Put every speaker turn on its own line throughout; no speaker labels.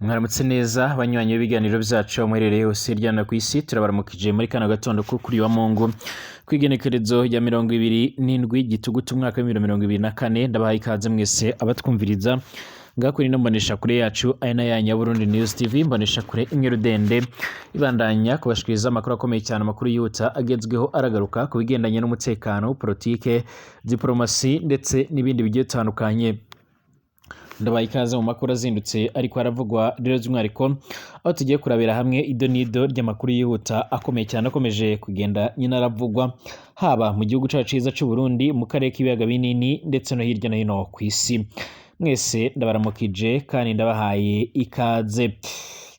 Mwaramutse neza banywanyi b'ibiganiro byacu aho muherereye hose hirya no hino kw'isi. Turabaramukije muri kano gatondo ko kuri wa Mungu kw'igenekerezo rya 27 Gitugutu umwaka wa 2024. Ndabahaye ikaze mwese abatwumviriza ngaho kuri ino mbonesha kure yacu, ari na ya Burundi News TV, mbonesha kure imwe rudende ibandanya kubashikiriza amakuru akomeye cyane, amakuru yihuta agezweho, aragaruka ku bigendanye n'umutekano, politike, diplomasi ndetse n'ibindi bigiye bitandukanye. Ndabaye ikaze mu makuru azindutse ariko haravugwa rero, by'umwihariko aho tugiye kurabira hamwe ido n'ido ry'amakuru yihuta akomeye cyane akomeje kugenda nyine aravugwa haba mu gihugu cyacu cyiza cy'u Burundi, mu karere k'ibiyaga binini ndetse no hirya no hino ku isi. Mwese ndabaramukije kandi ndabahaye ikaze.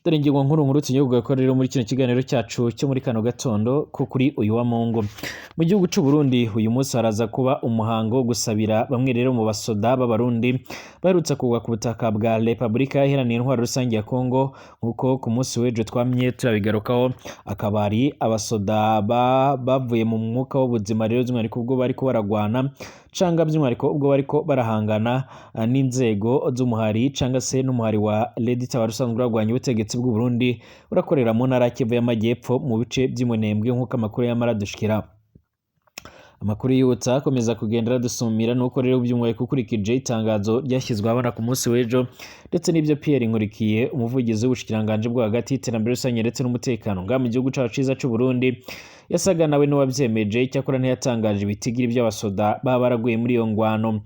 Dore ingingo nkuru nkuru tugiye kugaruka rero muri kino kiganiro cyacu cyo muri kano gatondo ko kuri uyu wa Mungu. Mu gihugu cy'u Burundi uyu munsi haraza kuba umuhango wo gusabira bamwe rero mu basoda b'Abarundi baherutse kugwa ku butaka bwa Repubulika Iharanira Intwaro Rusange ya Kongo, nk'uko ku munsi w'ejo twamye turabigarukaho. Akaba ari abasoda bavuye mu mwuka w'ubuzima rero, by'umwihariko ubwo bariko baragwana canga by'umwihariko ubwo bariko barahangana n'inzego z'umuhari canga se n'umuhari wa Lady Tabara usanzwe uragwanya ubutegetsi bw'u Burundi, urakorera mu ntara ya Kivu y'Amajyepfo mu bice by'Imunembwe, nk'uko amakuru yamara dushikira. Amakuru yihuta akomeza kugenda aradusumira nuko rero by'umwihariko ukurikije itangazo ryashyizwe ahabona ku munsi w'ejo ndetse n'ibyo Pierre Nkurikiye, umuvugizi w'ubushikiranganji bwo hagati, y'iterambere rusange ndetse n'umutekano ngaha mu gihugu cacu ciza c'u Burundi, yasaga nawe n'uwavyemeje. Icyakora ntiyatangaje ibitigiri by'abasoda baba baraguye muri iyo ngwano.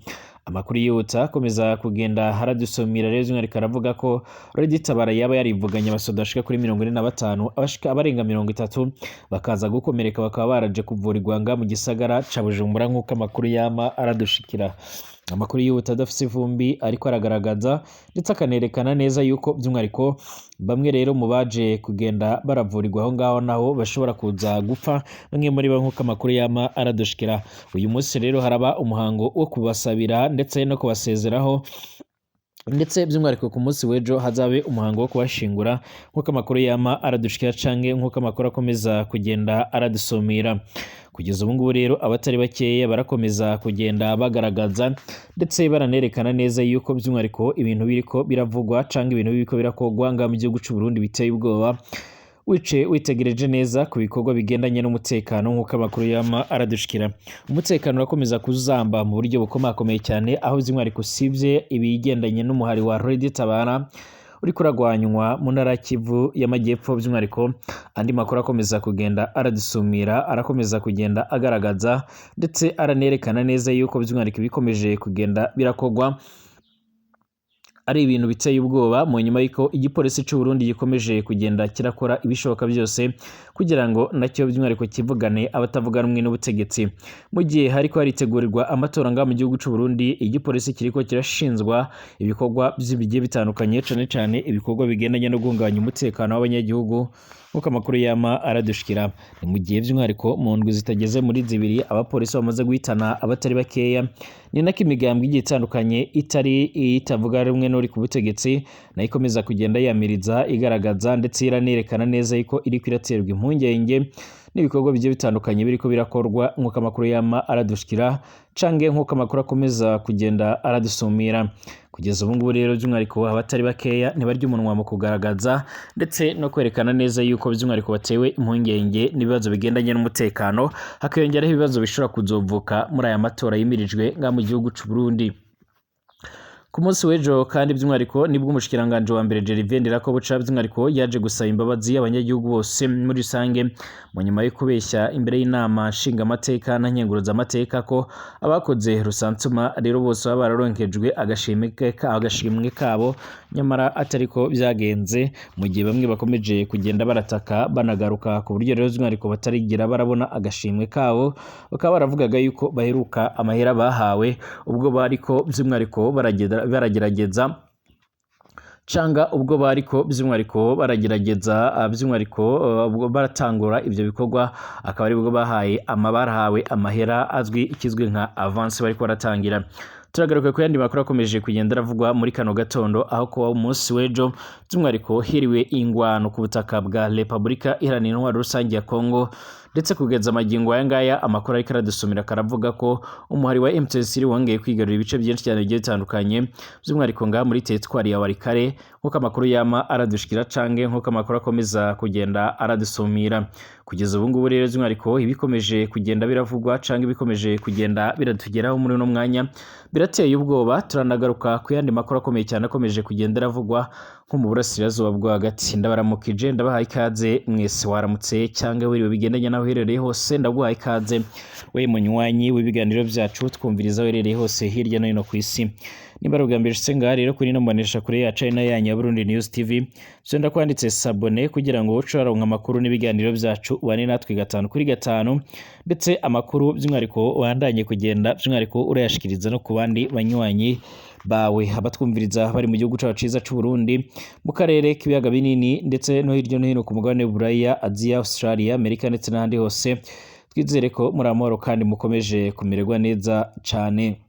Amakuru yihuta akomeza kugenda haradusumira rero by'umwihariko aravuga ko Lady Tabara yaba yarivuganye abasoda bashika kuri 45, abashika abarenga 30 bakaza gukomereka, bakaba baraje kuvurirwa nga mu gisagara ca Bujumbura, nk'uko amakuru yama aradushikira. Amakuru yihuta adafise ivumbi ariko aragaragaza ndetse akanerekana neza yuko by'umwihariko bamwe rero mu baje kugenda baravurirwa aho ngaho naho bashobora kuza gupfa bamwe muri bo, nk'uko amakuru yama aradushikira. Uyu munsi rero haraba umuhango wo kubasabira ndetse no kubasezeraho, ndetse by'umwihariko ku munsi w'ejo hazabe umuhango wo kubashingura, nk'uko amakuru yama aradushikira canke nk'uko amakuru akomeza kugenda aradusumira. Kugeza ubu ngubu rero abatari bakeya barakomeza kugenda bagaragaza ndetse baranerekana neza yuko by'umwihariko ibintu biriko biravugwa canke ibintu biriko birakogwa ngaha mu gihugu c'u Burundi biteye ubwoba, wice witegereje neza ku bikorwa bigendanye n'umutekano. Nk'uko amakuru yama aradushikira, umutekano urakomeza kuzamba mu buryo bukomakomeye cyane, aho by'umwihariko usibye ibigendanye n'umuhari wa Lady Tabara uriko uragwanywa mu ntara ya Kivu y'Amajyepfo, by'umwihariko andi makuru akomeza kugenda aradusumira arakomeza kugenda agaragaza ndetse aranerekana neza yuko by'umwihariko bikomeje kugenda birakogwa ari ibintu biteye ubwoba, mu nyuma y'uko igipolisi cy'u Burundi gikomeje kugenda kirakora ibishoboka byose kugira ngo nacyo by'umwihariko kivugane abatavuga rumwe n'ubutegetsi. Mu gihe hariko haritegurirwa amatora ngaha mu gihugu cy'u Burundi, igipolisi kiriko kirashinzwa ibikorwa bigiye bitandukanye, cane cane ibikorwa bigendanye no guhungabanya umutekano w'abanyagihugu, nk'uko amakuru yama aradushikira. Ni mu gihe by'umwihariko mu ndwi zitageze muri zibiri abapolisi bamaze guhitana abatari bakeya. Ni nako imigambwe igiye itandukanye itari itavuga rumwe n'uri ku butegetsi nayo ikomeza kugenda yamiriza, igaragaza ndetse iranerekana neza yuko iriko iraterwa impungenge n'ibikorwa bigiye bitandukanye biriko birakorwa, nk'uko amakuru yama aradushikira canke nk'uko amakuru akomeza kugenda aradusumira. Kugeza ubu ngubu rero by'umwihariko abatari bakeya ntibarya umunwa mu kugaragaza ndetse no kwerekana neza yuko by'umwihariko batewe impungenge n'ibibazo bigendanye n'umutekano, hakiyongeraho ibibazo bishobora kuzovuka muri aya matora yimirijwe ngaha mu gihugu c'u Burundi. Ku munsi w'ejo kandi by'umwihariko nibwo umushikiranganji wa mbere Gervais Ndirakobuca by'umwihariko yaje gusaba imbabazi abanyagihugu bose muri rusange, mu nyuma yo kubeshya imbere y'inama nshingamateka na nkenguruzamateka ko abakoze rusansuma rero bose baba bararonkejwe agashimwe kabo, nyamara atariko byagenze, mu gihe bamwe bakomeje kugenda barataka banagaruka ku buryo rero by'umwihariko batarigira barabona agashimwe kabo, bakaba baravugaga yuko baheruka amahera bahawe ubwo bariko by'umwihariko baragerageza canga ubwo bariko by'umwihariko baragerageza by'umwihariko ubwo baratangura ibyo bikorwa, akaba aribwo bahaye barahawe amahera azwi ikizwi nka avance bariko baratangira. Turagaruka ku yandi makuru akomeje kugenda aravugwa muri kano gatondo, aho kuwa umunsi w'ejo by'umwihariko hiriwe ingwano ku butaka bwa Repubulika Iharanira Intwaro Rusange ya Kongo. Ndetse kugeza amagingo aya ngaya, amakuru ariko aradusomera karavuga ko umuhari wa M23 wongeye kwigarurira ibice byinshi cyane bigiye bitandukanye, by'umwihariko ngaha muri teritwari ya Walikale, nk'uko amakuru yama aradushikira cange nk'uko amakuru akomeza kugenda aradusumira. Kugeza ubu ngubu rero, by'umwihariko ibikomeje kugenda biravugwa cange ibikomeje kugenda biratugeraho muri uno mwanya birateye ubwoba. Turanagaruka ku yandi makuru akomeye cyane akomeje kugenda aravugwa nko mu burasirazuba bwo hagati. Ndabaramukije, ndabahaye ikaze mwese, waramutse cyangwa wiriwe bigendanye n'aho uherereye hose. Ndaguhaye ikaze we munywanyi w'ibiganiro byacu, twumviriza aho uherereye hose hirya no hino ku isi. Niba ari ubwa mbere ushitse ngaha rero kuri ino mbonesha kure yacu ari nayo yanyu ya Burundi News TV, senda kwanditse s'abonner kugira ngo uce uraronka amakuru n'ibiganiro byacu, ubane natwe gatanu kuri gatanu, ndetse amakuru by'umwihariko wandanye kugenda by'umwihariko urayashikiriza no ku bandi banywanyi bawe, abatwumviriza bari mu gihugu cyacu ciza c'u Burundi, mu karere k'ibiyaga binini, ndetse no hirya no hino ku mugabane w'Uburaya, Aziya, Australia, Amerika ndetse n'ahandi hose. Twizere ko muri amahoro kandi mukomeje kumererwa neza cane.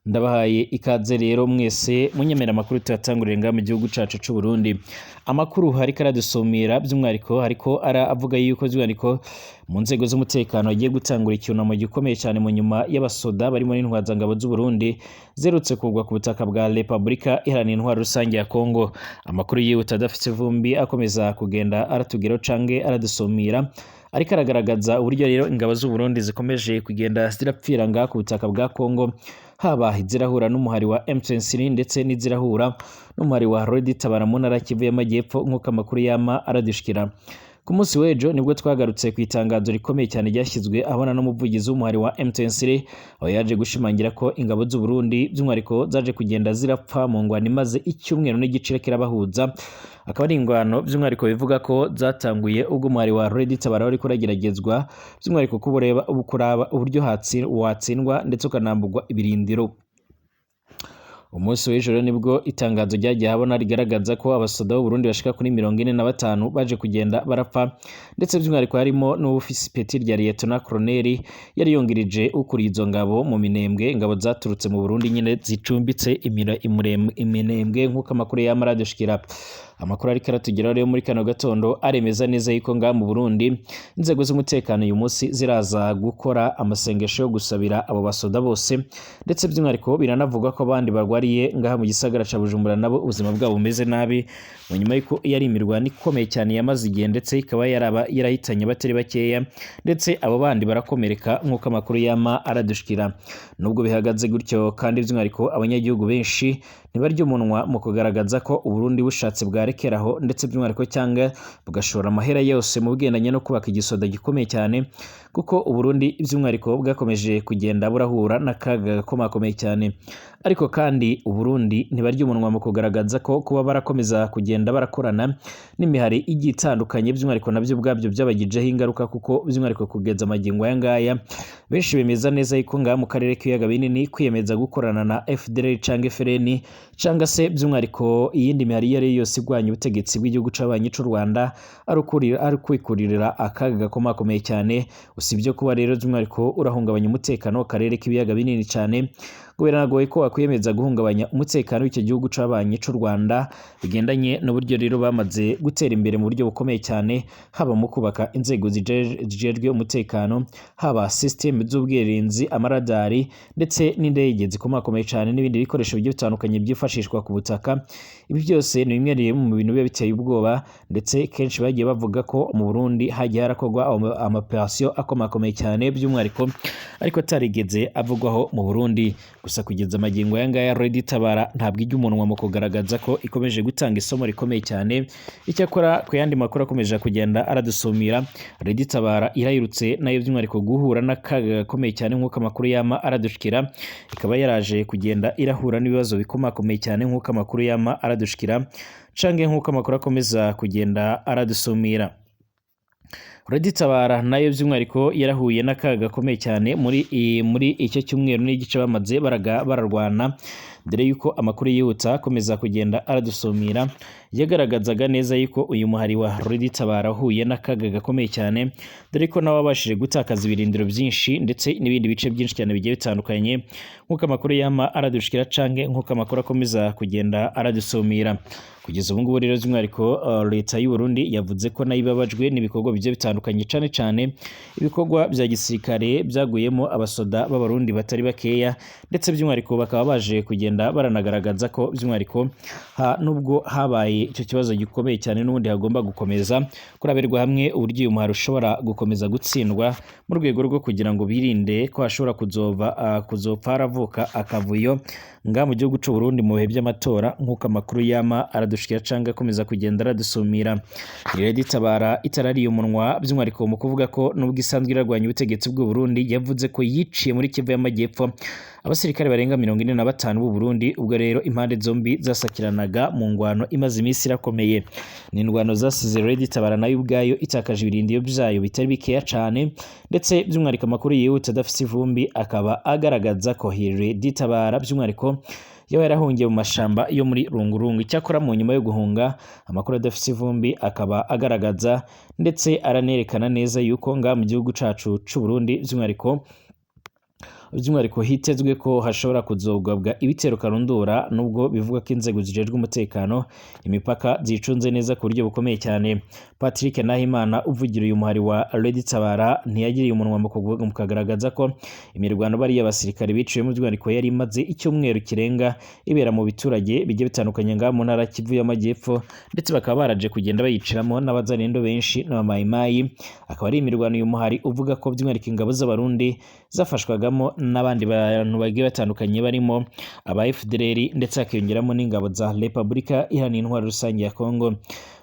Ndabahaye ikaze rero mwese munyemera. Amakuru tuyatangurire ngaha mu gihugu cacu c'u Burundi. Amakuru hariko aradusumira by'umwihariko hariko aravuga yuko by'umwihariko mu nzego z'umutekano hagiye gutangura icyunamo gikomeye cyane mu nyuma y'abasoda barimo n'intwazangabo z'u Burundi zerutse kugwa ku butaka bwa Repubulika Iharanira Intwaro Rusange ya Kongo. Amakuru yihuta adafite ivumbi akomeza kugenda aratugeraho cange aradusumira ariko aragaragaza uburyo rero ingabo z'u Burundi zikomeje kugenda zirapfira ngaha ku butaka bwa Kongo, haba izirahura n'umuhari wa M23 ndetse n'izirahura n'umuhari wa Red Tabara mu ntara Kivu y'Amajyepfo, nk'uko amakuru yama aradushikira. Ku munsi w'ejo nibwo twagarutse ku itangazo rikomeye cyane ryashyizwe abona n'umuvugizi w'umuhari wa M23, aho yaje gushimangira ko ingabo z'u Burundi by'umwihariko zaje kugenda zirapfa mu ngwano imaze icyumweru n'igice kirabahuza. Akaba ari ingwano by'umwihariko bivuga ko zatanguye ubwo umuhari wa Red Tabara wari kurageragezwa by'umwihariko kubureba kuraba uburyo watsindwa ndetse ukanamburwa ibirindiro. Umunsi w'ejo nibwo itangazo ryagiye habona rigaragaza ko abasoda b'u Burundi bashika kuri 45 baje kugenda barapfa, ndetse by'umwihariko harimo n'uwufise ipeti rya Lieutenant Colonel yari yungirije ukuriye izo ngabo mu Minembwe, ingabo zaturutse mu Burundi nyine zicumbitse Iminembwe, nk'uko amakuru yama aradushikira. Amakuru ariko aratugeraho rero muri kano gatondo aremeza neza yuko ngaha mu Burundi inzego z'umutekano uyu munsi ziraza gukora amasengesho yo gusabira abo basoda bose, ndetse by'umwihariko biranavugwa ko abandi barwariye ngaha mu gisagara ca Bujumbura nabo ubuzima bwabo bumeze nabi, mu nyuma y'uko yari imirwano ikomeye cyane yamaze igihe, ndetse ikaba yaraba yarahitanye abatari bakeya, ndetse abo bandi barakomereka, nk'uko amakuru yama aradushikira. Nubwo bihagaze gutyo kandi, by'umwihariko abanyagihugu benshi ntibarya umunwa mu kugaragaza ko Uburundi bushatse bwarekeraho, ndetse by'umwihariko cyangwa bugashora amahera yose mu bigendanye no kubaka igisoda gikomeye cyane, kuko Uburundi by'umwihariko bwakomeje kugenda burahura n'akaga gakomakomeye cyane. Ariko kandi Uburundi ntibarya umunwa mu kugaragaza ko kuba barakomeza kugenda barakorana n'imihari igiye itandukanye by'umwihariko nabyo ubwabyo byabagijeho ingaruka, kuko by'umwihariko kugeza amagingo aya ngaya benshi bemeza neza yuko ngaha mu karere k'ibiyaga binini kwiyemeza gukorana na FDLR canke FLN cyangwa se by'umwihariko iyindi mihari iyo ari yo yose irwanya ubutegetsi bw'igihugu c'abanyi c'u Rwanda ari ukwikururira akaga gakomakomeye cyane. Usibye kuba rero by'umwihariko urahungabanya umutekano w'akarere k'ibiyaga binini cyane, ngo biranagoye ko wakwiyemeza guhungabanya umutekano w'icyo gihugu c'abanyi c'u Rwanda, bigendanye n'uburyo rero bamaze gutera imbere mu buryo bukomeye cyane, haba mu kubaka inzego zijejwe umutekano, haba system z'ubwirinzi, amaradari ndetse n'indege zikomakomeye cyane n'ibindi bikoresho bigiye bitandukanye byifashishwa ku butaka. Ibi byose ni bimwe mu bintu biba biteye ubwoba, ndetse kenshi bagiye bavuga ko mu Burundi hagiye harakorwa ama operation akomakomeye cyane by'umwihariko ariko atarigeze avugwaho mu Burundi. Gusa kugeza amagingo aya ngaya Red Tabara ntabwo ijya umunwa mu kugaragaza ko ikomeje gutanga isomo rikomeye cyane. Icyakora ku yandi makuru akomeje kugenda aradusumira, Red Tabara irayirutse nayo by'umwihariko guhura n'akaga gakomeye cyane, nk'uko amakuru yama aradushikira, ikaba yaraje kugenda irahura n'ibibazo bikomakomeye cyane, nk'uko amakuru yama aradushikira canke nk'uko amakuru akomeza kugenda aradusumira. Red Tabara nayo by'umwihariko yarahuye n'akaga gakomeye cyane muri icyo cyumweru n'igice bamaze bararwana, dore yuko amakuru yihuta akomeza kugenda aradusumira yagaragazaga neza yuko uyu muhari wa Red Tabara ahuye n'akaga gakomeye cyane, dore ko nawe wabashije gutakaza ibirindiro byinshi ndetse n'ibindi bice byinshi cyane bigiye bitandukanye, nk'uko amakuru yama aradushikira canke nk'uko amakuru akomeza kugenda aradusumira. Kugeza ubu ngubu rero by'umwihariko leta y'u Burundi yavuze ko nayo ibabajwe n'ibikorwa bigiye bitandukanye bitandukanye, cane cane ibikorwa vya gisirikare byaguyemo abasoda b'Abarundi batari bakeya, ndetse by'umwihariko bakaba baje kugenda baranagaragaza ko by'umwihariko nubwo habaye icyo kibazo gikomeye cyane, n'ubundi hagomba gukomeza kurabirwa hamwe uburyo uyu muhari ushobora gukomeza gutsindwa, mu rwego rwo kugira ngo birinde ko hashobora kuzopfa haravuka akavuyo nga mu gihugu c'u Burundi mu bihe by'amatora, nk'uko amakuru yama aradushikira canke akomeza kugenda aradusumira. Rero Tabara itarariye umunwa by'umwihariko mu kuvuga ko nubwo isanzwe irarwanya ubutegetsi bw'u Burundi, yavuze ko yiciye muri Kivu y'Amajyepfo abasirikare barenga 45 b'u Burundi, ubwo rero impande zombi zasakiranaga mu ngwano imaze iminsi irakomeye. Ni ingwano zasize Red Tabara nayo ubwayo itakaje ibirindiro byayo bitari bikeya cane, ndetse by'umwihariko amakuru yihuta adafise ivumbi akaba agaragaza ko Red Tabara by'umwihariko yaba yarahungiye mu mashamba yo muri Rungurungu. Icyakora mu nyuma yo guhunga, amakuru adafise ivumbi akaba agaragaza ndetse aranerekana neza yuko nga mu gihugu cacu c'u Burundi by'umwihariko hitezwe ko hashobora kuzogabwa ibitero karundura, nubwo bivugwa ko inzego zijejwe umutekano imipaka zicunze neza ku buryo bukomeye cyane. Patrick Nahimana uvugira uyu muhari wa Red Tabara ntiyagiriye umunwa mu kugaragaza ko imirwano bariya basirikare biciwe mu by'umwihariko yari imaze icyumweru kirenga ibera mu biturage bigiye bitandukanye ngaha mu ntara Kivu y'Amajyepfo, ndetse bakaba baraje kugenda bayiciramo n'abazarendo benshi n'abamayimayi. Akaba ari imirwano uyu muhari uvuga ko by'umwihariko ingabo z'Abarundi zafashwagamo n'abandi bantu bagiye batandukanye barimo aba FDLR, ndetse hakiyongeramo n'ingabo za Repubulika Iharanira Intwaro Rusange ya Congo.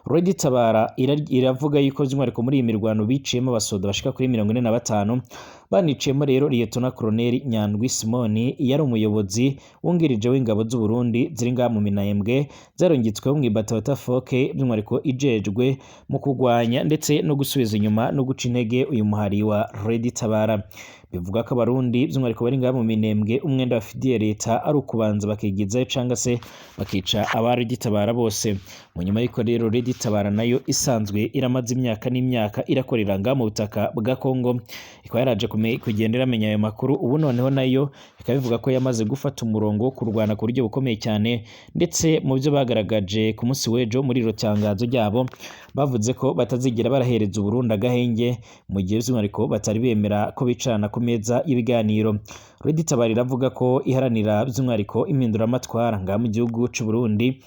Red Tabara iravuga yuko by'umwihariko muri iyi mirwano biciyemo abasoda bashika kuri 45, baniciyemo rero Liyetona Koloneli Nyandwi Simoni yari umuyobozi wungirije w'ingabo z'u Burundi ziri ngaha mu Minembwe, zarungitsweho mu Ibatafoke by'umwihariko ijejwe mu kurwanya ndetse no gusubiza inyuma no guca intege uyu muhari wa Red Tabara. Bivuga ko Abarundi by'umwihariko bari ngaha mu Minembwe umwenda bafitiye leta ari ukubanza bakigizayo canga se bakica aba Red Tabara bose. Mu nyuma y'uko rero Red Tabara nayo isanzwe iramaze imyaka n'imyaka irakorera ngaha mu butaka bwa Congo, ikaba yaraje kugenda iramenya ayo makuru, ubu noneho nayo ikaba ivuga ko yamaze gufata umurongo wo kurwana ku buryo bukomeye cyane. Ndetse mu byo bagaragaje ku munsi w'ejo muri iro tangazo ryabo, bavuze ko batazigera barahereza Uburundi agahenge mu gihe by'umwihariko batari bemera ko bicarana ku meza y'ibiganiro. Red Tabara iravuga ko iharanira by'umwihariko impinduramatwara ngaha mu gihugu c'u Burundi,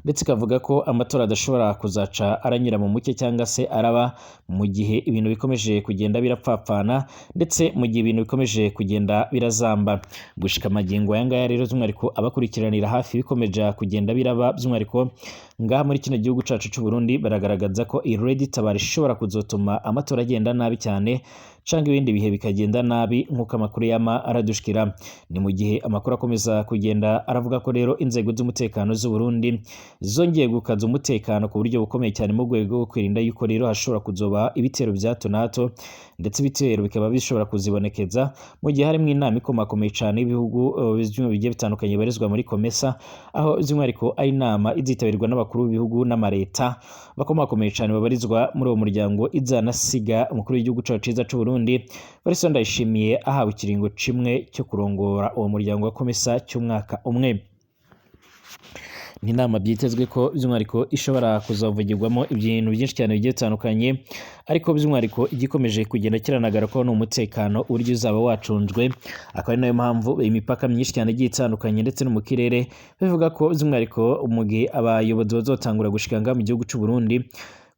ndetse ikavuga ko amatora adashobora kuzaca aranyura mu mucyo cyangwa se araba mu gihe ibintu bikomeje kugenda birapfapfana, ndetse mu gihe ibintu bikomeje kugenda birazamba. Gushika amagingo aya ngaya rero by'umwihariko abakurikiranira hafi bikomeje kugenda biraba by'umwihariko ngaha muri kino gihugu cacu c'u Burundi, baragaragaza ko iyi Red Tabara ishobora kuzotuma amatora agenda nabi cyane canke ibindi bihe bikagenda nabi, nk'uko amakuru yama aradushikira. Ni mu gihe amakuru akomeza kugenda aravuga ko rero inzego z'umutekano z'u Burundi zongeye gukaza umutekano ku buryo bukomeye cyane mu rwego rwo kwirinda yuko rero hashobora kuzoba ibitero bya hato na hato, ndetse ibitero bikaba bishobora kuzibonekeza mu gihe harimo inama ikomakomeye cyane y'ibihugu bigiye bitandukanye bibarizwa muri COMESA, aho by'umwihariko ari inama izitabirwa n'abakuru b'ibihugu n'amareta bakomakomeye cyane babarizwa muri uwo muryango, izanasiga umukuru w'igihugu cacu ciza c'u Burundi Evariste Ndayishimiye ahawe ikiringo cimwe cyo kurongora uwo muryango wa COMESA cy'umwaka umwe. Ni inama byitezwe ko by'umwihariko ishobora kuzavugirwamo ibintu byinshi cyane bigiye bitandukanye, ariko by'umwihariko igikomeje kugenda kiranagarukaho ni umutekano uburyo uzaba wacunzwe. Akaba ari nayo mpamvu imipaka myinshi cyane igiye itandukanye ndetse no mu kirere bivuga ko by'umwihariko mu gihe abayobozi bazotangura gushika ngaha mu gihugu c'u Burundi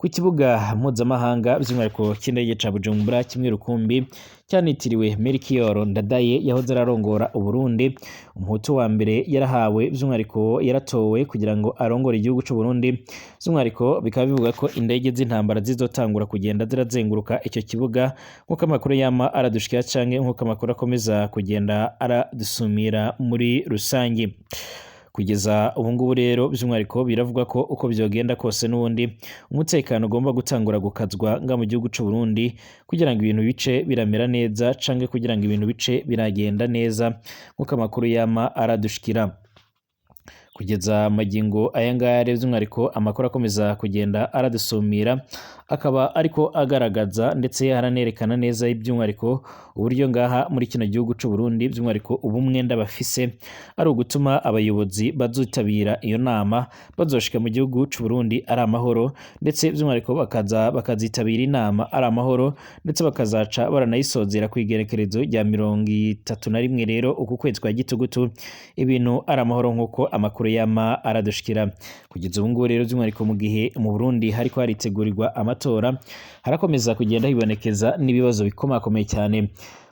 ku kibuga mpuzamahanga by'umwihariko cy'indege ca Bujumbura kimwe rukumbi cyanitiriwe Melchior Ndadaye yahoze ararongora Uburundi, umuhutu wa mbere yarahawe by'umwihariko yaratowe kugira ngo arongore igihugu c'u Burundi. By'umwihariko bikaba bivuga ko indege z'intambara zizotangura kugenda zirazenguruka icyo kibuga, nk'uko amakuru yama aradushikira canke nk'uko amakuru akomeza kugenda aradusumira muri rusange. Kugeza ubu ngubu rero by'umwihariko biravugwa ko uko byogenda kose n'ubundi umutekano ugomba gutangura gukazwa nga mu gihugu c'u Burundi, kugira ngo ibintu bice biramera neza canke kugira ngo ibintu bice biragenda neza, nk'uko amakuru yama aradushikira. Kugeza magingo aya ngaya rero by'umwihariko amakuru akomeza kugenda aradusumira Akaba ariko agaragaza ndetse aranerekana neza by'umwihariko uburyo ngaha muri kino gihugu c'u Burundi, by'umwihariko ubumwenda bafise ari ugutuma abayobozi bazitabira iyo nama bazoshika mu gihugu c'u Burundi ari amahoro, ndetse by'umwihariko bakaza bakazitabira inama ari amahoro, ndetse bakazaca baranayisozera ku igerekerezo rya 31 rero uku kwezi kwa gitugutu, ibintu ari amahoro nk'uko amakuru yama aradushikira. Kugeza ubu ngubu rero, by'umwihariko mu gihe mu Burundi hariko haritegurirwa amatora, harakomeza kugenda hibonekeza n'ibibazo bikomakomeye cyane.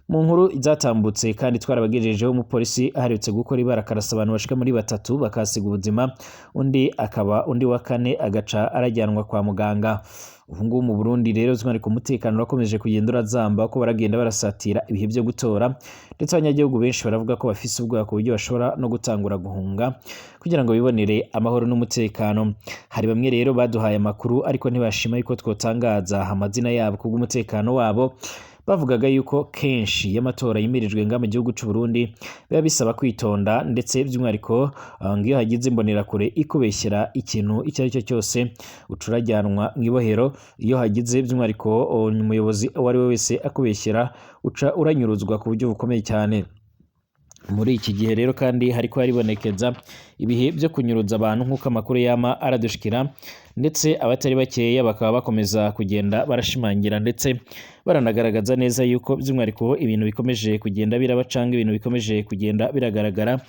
Mu nkuru zatambutse kandi twarabagejejeho, umupolisi aherutse gukora ibara akarasa abantu bashika muri batatu bakahasiga ubuzima, undi akaba undi wa kane agaca arajyanwa kwa muganga. Ubu ngubu mu Burundi rero, by'umwihariko umutekano urakomeje kugenda urazamba ko baragenda barasatira ibihe byo gutora, ndetse abanyagihugu benshi baravuga ko bafise ubwoba ku buryo bashobora no gutangura guhunga kugira ngo bibonere amahoro n'umutekano. Hari bamwe rero baduhaye amakuru ariko ntibashima yuko twotangaza amazina yabo kubw'umutekano wabo. Bavugaga yuko kenshi iyo amatora yimirijwe nga mu gihugu c'u Burundi biba bisaba kwitonda, ndetse by'umwihariko ngo iyo hagize imbonerakure ikubeshyera ikintu icyo ari cyo cyose uca urajyanwa mu ibohero. Iyo hagize by'umwihariko umuyobozi uwo ari we wese akubeshyera, uca uranyuruzwa ku buryo bukomeye cyane. Muri iki gihe rero kandi hariko haribonekeza ibihe byo kunyuruza abantu nk'uko amakuru yama aradushikira, ndetse abatari bakeya bakaba bakomeza kugenda barashimangira ndetse baranagaragaza neza yuko by'umwihariko ibintu bikomeje kugenda biraba canke ibintu bikomeje kugenda biragaragara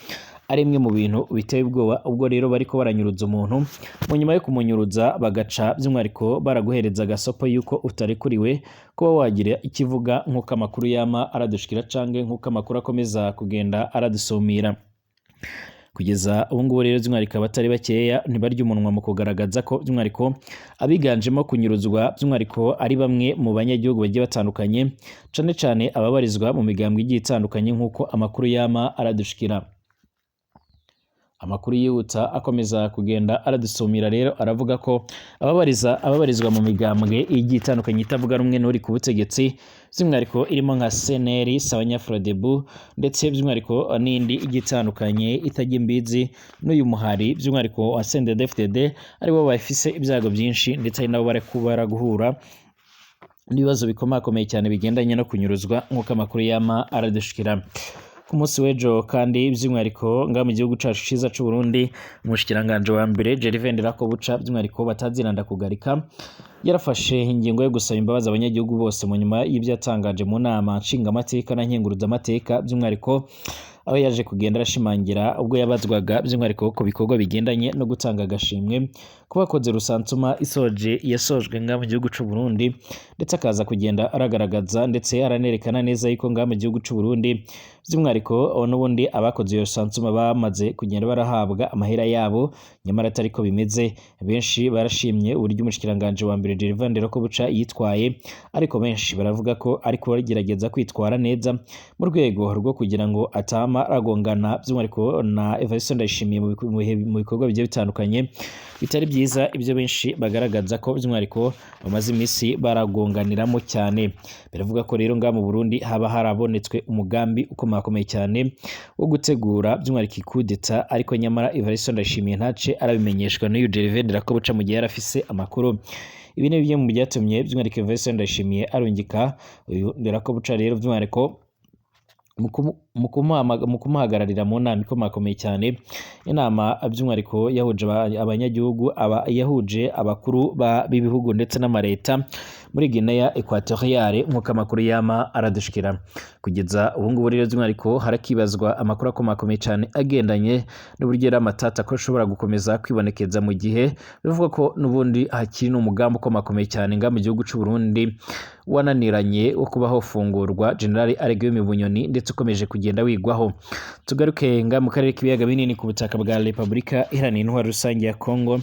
ari imwe mu bintu biteye ubwoba. Ubwo rero bariko baranyuruza umuntu, mu nyuma yo kumunyuruza bagaca by'umwihariko baraguhereza agasopo yuko utarekuriwe kuba wagira ikivuga, nk'uko amakuru yama aradushikira canke nk'uko amakuru akomeza kugenda aradusumira. Kugeza ubu ngubu rero, by'umwihariko abatari bakeya ntibarya umunwa mu kugaragaza ko by'umwihariko abiganjemo kunyuruzwa by'umwihariko ari bamwe mu banyagihugu bagiye batandukanye, cane cane ababarizwa mu migambwe igiye itandukanye, nk'uko amakuru yama aradushikira. Amakuru yihuta akomeza kugenda aradusumira rero aravuga ko ababarizwa mu migambwe igiye itandukanye itavuga rumwe n'uri ku butegetsi, by'umwihariko irimo nka CNL, Sawanya-Frodebu, ndetse by'umwihariko n'indi igiye itandukanye itajya imbizi n'uyu muhari by'umwihariko wa CNDD-FDD, aribo bafise ibyago byinshi, ndetse ari nabo bari guhura n'ibibazo bikomakomeye cyane bigendanye no kunyuruzwa, nk'uko amakuru yama aradushikira. Ku munsi w'ejo kandi, by'umwihariko ngaha mu gihugu cacu ciza c'u Burundi, umushikiranganji wa mbere Gervais Ndirakobuca, by'umwihariko bataziranda kugarika, yarafashe ingingo yo gusaba imbabazi abanyagihugu bose mu nyuma y'ibyo yatangaje mu nama nshingamateka na nkenguruzamateka, by'umwihariko aho yaje kugenda arashimangira ubwo yabazwaga by'umwihariko ku bikorwa bigendanye no gutanga agashimwe ku bakoze rusansuma isoje yasojwe ngaha mu gihugu c'u Burundi, ndetse akaza kugenda aragaragaza ndetse aranerekana neza yuko ngaha mu gihugu c'u Burundi by'umwihariko n'ubundi abakoze iyo rusansuma bamaze kugenda barahabwa amahera yabo, nyamara atari ko bimeze. Benshi barashimye uburyo umushikiranganji wa mbere Gervais Ndirakobuca yitwaye, ariko benshi baravuga ko ariko baragerageza kwitwara neza mu rwego rwo kugira ngo atama aragongana by'umwihariko na Evariste Ndayishimiye mu bikorwa bigiye bitandukanye bitari byiza, ibyo benshi bagaragaza ko by'umwihariko bamaze iminsi baragonganiramo cyane. Biravuga ko rero ngaha mu Burundi haba harabonetswe umugambi ukomakomeye cyane wo gutegura by'umwihariko ikudeta, ariko nyamara Evariste Ndayishimiye ntace arabimenyeshwa n'uyu Gervais Ndirakobuca mu gihe yari afise amakuru. Ibi ni bimwe mu byatumye by'umwihariko Evariste Ndayishimiye arungika uyu Ndirakobuca rero by'umwihariko mu kumuhagararira mu nama ikomakomeye cyane, inama by'umwihariko yahuje abanyagihugu, yahuje abakuru b'ibihugu ndetse n'amareta muri Guinea Equatoriale, nk'uko amakuru yama aradushikira. Kugeza ubu ngubu rero, by'umwihariko harakibazwa amakuru akomakomeye cyane agendanye n'uburyo yari amatata ko ashobora gukomeza kwibonekeza, mu gihe bivugwa ko n'ubundi hakiri n'umugambi ukomakomeye cyane nga mu gihugu c'u Burundi wananiranye wo kuba hofungurwa General Alain Bunyoni, ndetse ukomeje kugenda wigwaho. Tugaruke nga mu karere k'ibiyaga binini, ku butaka bwa Repubulika Iharanira Intwaro Rusange ya Congo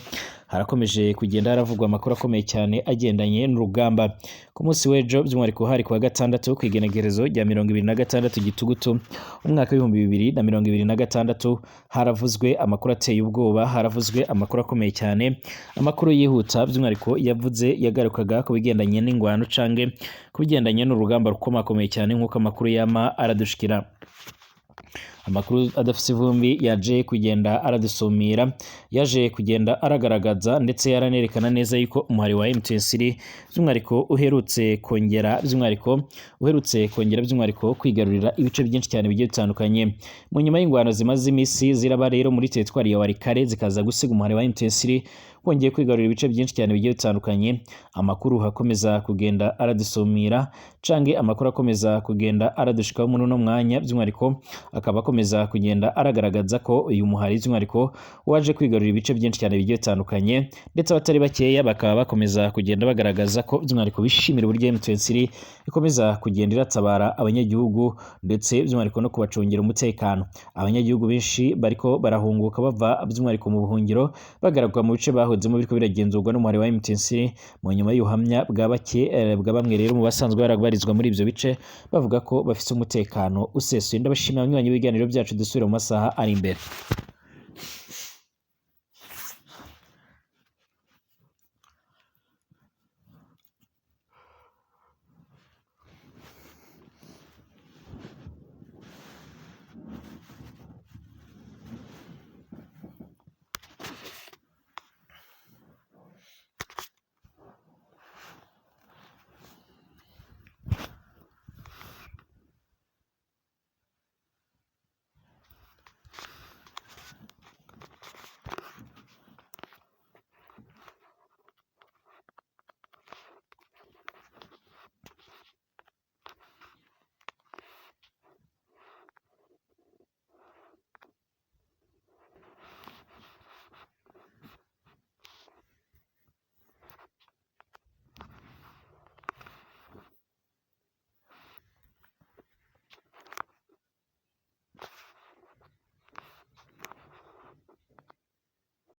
harakomeje kugenda haravugwa amakuru akomeye cyane agendanye n'urugamba. Ku munsi w'ejo, by'umwihariko hari ku wa gatandatu, ku igenekerezo rya 26 Gitugutu umwaka w'2026, haravuzwe amakuru ateye ubwoba, haravuzwe amakuru akomeye cyane, amakuru yihuta by'umwihariko yavuze yagarukaga ku bigendanye n'ingwano canke ku bigendanye n'urugamba rukomakomeye cyane, nk'uko amakuru yama aradushikira. Amakuru adafise ivumbi yaje kugenda aradusumira, yaje kugenda aragaragaza ndetse yaranerekana neza yuko umuhari wa M23 by'umwihariko uherutse kongera by'umwihariko kwigarurira ibice byinshi cyane bigiye bitandukanye mu nyuma y'ingwano zimaze imisi ziraba rero muri teritwari ya Walikale, zikaza gusiga umuhari wa M23 wongeye kwigarurira ibice byinshi cyane bigiye bitandukanye. Amakuru akomeza kugenda aradusumira canke amakuru akomeza kugenda aradushikaho muri uno mwanya, by'umwihariko akaba akomeza kugenda aragaragaza ko uyu muhari by'umwihariko waje kwigarurira ibice byinshi cyane bigiye bitandukanye, ndetse abatari bakeya bakaba bakomeza kugenda bagaragaza ko by'umwihariko bishimira uburyo M23 ikomeza kugenda iratabara abanyagihugu ndetse by'umwihariko no kubacungira umutekano. Abanyagihugu benshi bariko barahunguka bava by'umwihariko mu buhungiro bagaragwa mu bice bahozemo biriko biragenzurwa n'umuhari wa M23, mu nyuma y'ubuhamya bwa bake bwa bamwe rero mu basanzwe barabarizwa muri ivyo bice bavuga ko bafise umutekano usesuye. Ndabashimira abanywanyi b'ibiganiro byacu, dusubire mu masaha ari imbere.